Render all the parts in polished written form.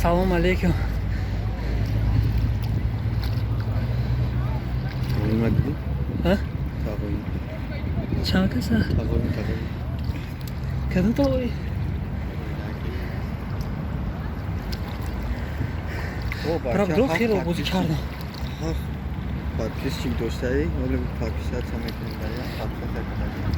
Салом алейкум. Тағоима дидӣ? А? Тағои. Чанд каса? Тағои, тағои. Кадом тағои? Правда, хеле бозӣ кардам. Ҳафт подписчик доштаи, ҳоло подписаться мекунем, подписаться кардем.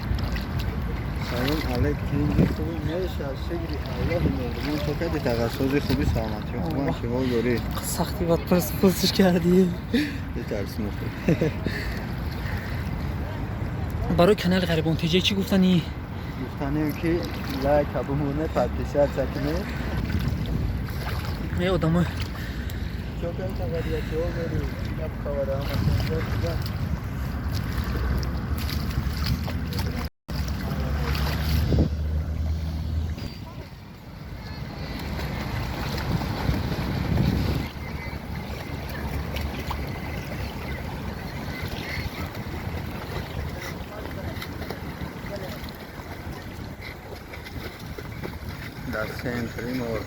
Салом алейк, тинҷи хуби меша, шукри Аллоҳи меҳрубон. Чо кардӣ, тағассози хуби, саломатӣ хубан, чӣ ҳол дорӣ? Сахти бад пурсиш кардӣ. Битарс, нухӯ. Барои канали Ғарибон ТЖ чӣ гуфтанӣ? Гуфтанем, ки лайка бумоне, подписаться кунед. Е, одамои. Чо кардӣ, тағадия, чӣ ҳол дорӣ? Гап хабара, ҳама тинҷа? Дар центри мор.